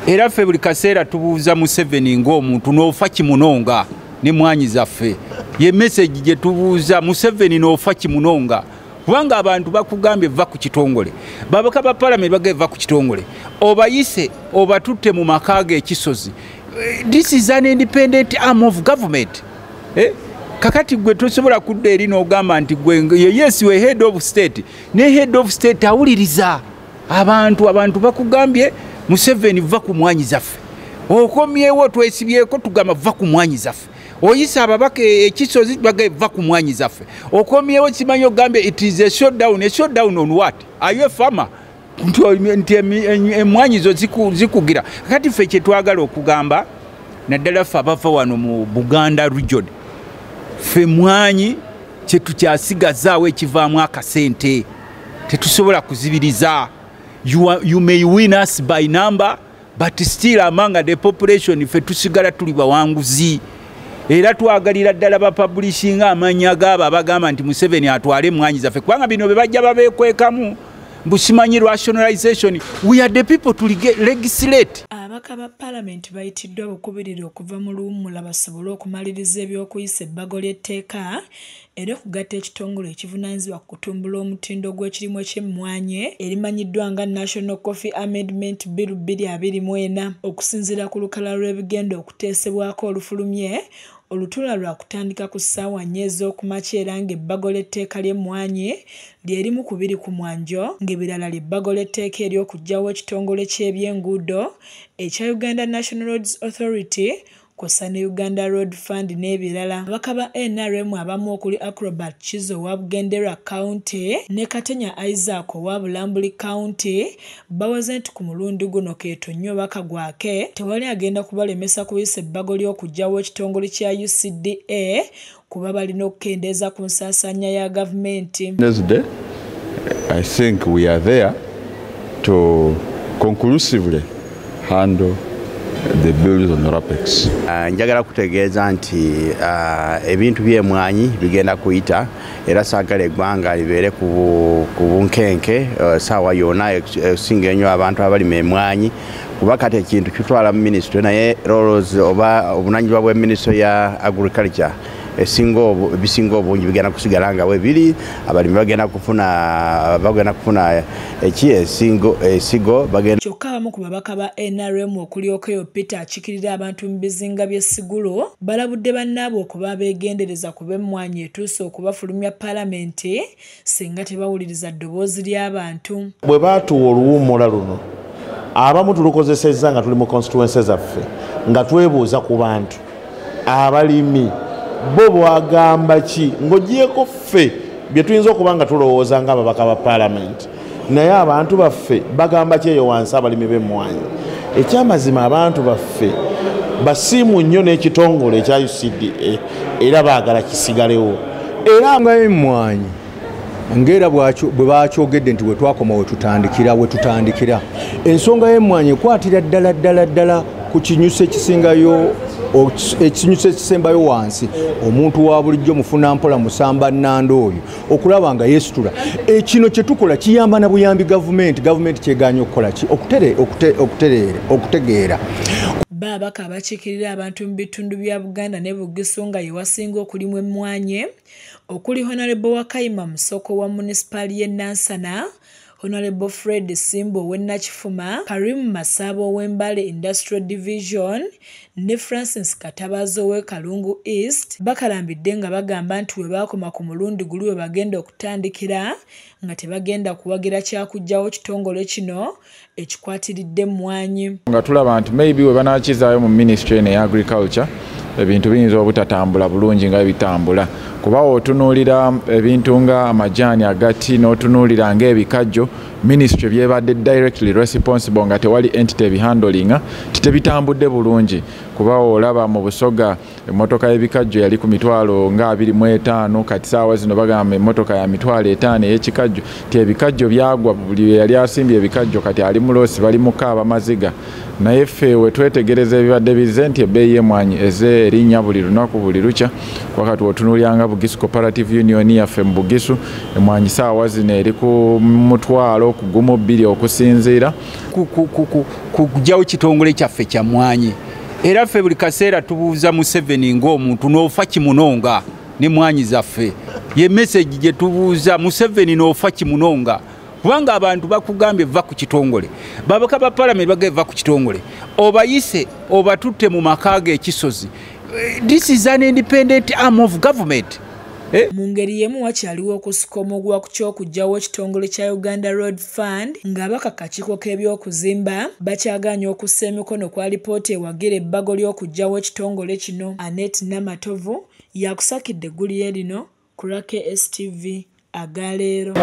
Era ffe buli kaseera tubuuza Museveni ng'omuntu n'ofa kimunonga n'emmwanyi zaffe. Ye message gye tubuuza Museveni n'ofa kimunonga. Kubanga abantu bakugambye va ku kitongole. Babaka ba parliament bagambye va ku kitongole. Obayise obatutte mu maka ge ekisozi. This is an independent arm of government. Kakati gwe tosobola kudda eri n'ogamba nti gwe yes we head of state. Ne head of state awuliriza abantu bakugambye Museveni va ku mwanyi zaffe. Okomyewo twesibyeko tugamba va ku mwanyi zaffe. Oyisa ababaka ekisozi bagambye va ku mwanyi zaffe. Okomyewo simanyi ogambye it is a shutdown. A shutdown on what? Are you a farmer? Nti emwanyi zo zikugira. Kakati ffe kye twagala okugamba naddala ffe abava wano mu Buganda region, ffe mwanyi kye tukyasigazaawo ekivaamu akasente tetusobola kuzibiriza. You may win us by number, but still among the population ffe tusigala tuli bawanguzi. Era twagalira ddala bapublishinga amannya gaabo abagamba nti Museveni atwale emmwanyi zaffe, kubanga bino bye bajja babeekwekamu mbu simanyi rationalization. We are the people to legislate. Ababaka ba Paalamenti bayitiddwa bukubirire okuva mu luwummula basobole okumaliriza eby'okuyisa ebbago ly'etteeka era okugatta ekitongole ekivunaanyizibwa ku kutumbula omutindo gw'ekirimu ky'emmwanyi erimanyiddwa nga National Coffee Amendment Bill 2024. Okusinziira ku lukalala lw'ebigenda okuteesebwako olufulumye, olutuula lwa kutandika ku ssaawa 4 ez'okumakya era ng'ebbago ly'etteeka ly'emmwanyi lyerimu ku biri ku mwanjo, ng'ebirala ly'ebbago ly'etteeka ery'okuggyawo ekitongole ky'ebyenguudo ekya Uganda National Roads Authority kw'ossa ne Uganda Road Fund n'ebirala. Ababaka ba NRM abamu okuli Acrobat Kizo owa Bugendera County ne Katenya Isaac owa Bulambuli County baweze nti ku mulundi guno keetonnye oba kagwake tewali agenda kubalemesa kuyisa ebbago ly'okuggyawo ekitongole kya UCDA kuba balina okukendeeza ku nsaasaanya ya gavumenti. Wednesday, I think we are there to conclusively handle the bills on RAPEX. Njagala kutegeeza nti ebintu by'emmwanyi bigenda kuyita era saagala eggwanga libeere ku bunkenke saawa yonna esinga ennyo abantu abalima emmwanyi, kuba kati ekintu kitwala mu minisitule naye roles oba obuvunaanyizibwa bwa minisitule ya agriculture ebisinga obungi bigenda kusigala nga bwe biri. Abalimi bagenda kufuna esigo. Kyokka abamu ku babaka ba NRM okuli Okeyo Peter akikirira abantu mu bizinga by'e Sigulu balabudde bannaabwe okuba abeegendereza kuba emmwanyi etuuse okubafulumya Paalamenti singa tebawuliriza ddoboozi ly'abantu. Bwe baatuwa oluwummula luno abamu tulukozesezza nga tuli mu constituency zaffe nga twebuuza ku bantu abalimi bo bwagamba ki, ng'ogyeko ffe bye tuyinza okuba nga tulowooza ng'ababaka ba Paalamenti, naye abantu baffe bagamba ki eyo wansi abalimi b'emmwanyi. Ekyamazima abantu baffe basiimu nnyo n'ekitongole ekya UCDA era baagala kisigalewo. Era nga emmwanyi ng'era bwe bakyogedde nti we twakoma we tutandikira ensonga y'emmwanyi ekwatira ddala ddala ddala ku kinyusi ekisingayo ekinyusi ekisembayo wansi, omuntu wa bulijjo mufuna mpola musamba nnando oyo okulaba nga yeesitula. Ekino kye tukola kiyamba na buyambi gavumenti kyegaanye okukola ki okutegeera. Babaka abakiikirira abantu mu bitundu bya Buganda ne Bugisu nga ye wasinga okulimwa emmwanyi okuli Honorable Wakayima Musoko wa munisipaali y'e Nansana, Honorable Fred Simbo ow'e Nakifuma, Karim Masabo ow'e Mbale Industrial Division ne Francis Katabazi ow'e Kalungu East bakalambidde nga bagamba nti we baakoma ku mulundi guli we bagenda okutandikira nga tebagenda kuwagira kyakuggyawo kitongole kino ekikwatiridde emmwanyi. Nga tulaba nti maybe we banaakizaayo mu ministry eno eya agriculture ebintu biyinza obutatambula bulungi nga bitambula, kuba otunuulira ebintu nga amajaani agati n'otunuulira ng'ebikajjo ministry byebadde directly responsible nga tewali entity ebihandlinga titebitambudde bulungi, kuba olaba mu Busoga emmotoka y'ebikajjo yali ku mitwalo nga 25, kati saawa zino bagamba emmotoka ya 5,000 ey'ekikajjo ti ebikajjo byagwa, buli yali asimbye ebikajjo kati ali mu loosi bali mu kaaba maziga. Naye ffe we twetegereza ebibadde bizze nti ebbeeyi y'emmwanyi eze erinnya buli lunaku buli lukya, wakati otunuulira nga Bugisu Cooperative Union yaffe mu Bugisu emmwanyi saawa zino eri ku 20 okusinziira kugyawo kitongole kyaffe kya mmwanyi. Era ffe buli kaseera tubuuza Museveni ng'omuntu n'ofa kimunonga n'emmwanyi zaffe. Ye message gye tubuuza Museveni n'ofa kimunonga, kubanga abantu bakugambye va ku kitongole, babaka ba parliament bagambye va ku kitongole, obayise obatutte mu maka ge ekisozi. This is an independent arm of government. Mu ngeri y'emu wakyaliwo okusika omuguwa ku ky'okuggyawo ekitongole kya Uganda Road Fund ng'abakakakiiko k'ebyokuzimba bakyagaanye okussa emikono ku alipoota ewagira ebbago ly'okuggyawo ekitongole kino. Annette Namatovu yakusakidde eggulire lino ku lwa KSTV agaleero.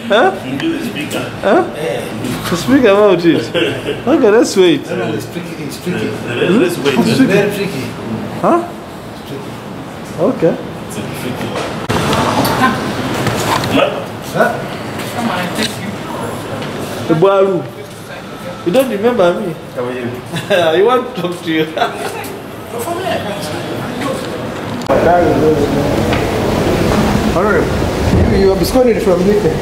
Huh? Huh? To speak about it. Okay, let's wait. No, it's tricky. It's tricky. Let's wait. It's tricky. Very tricky. Huh? It's tricky. Okay. It's a tricky one. Huh? Come on, I take you. Balu. You don't remember me? How are you? I want to talk to you. Honorable, you absconded from Britain.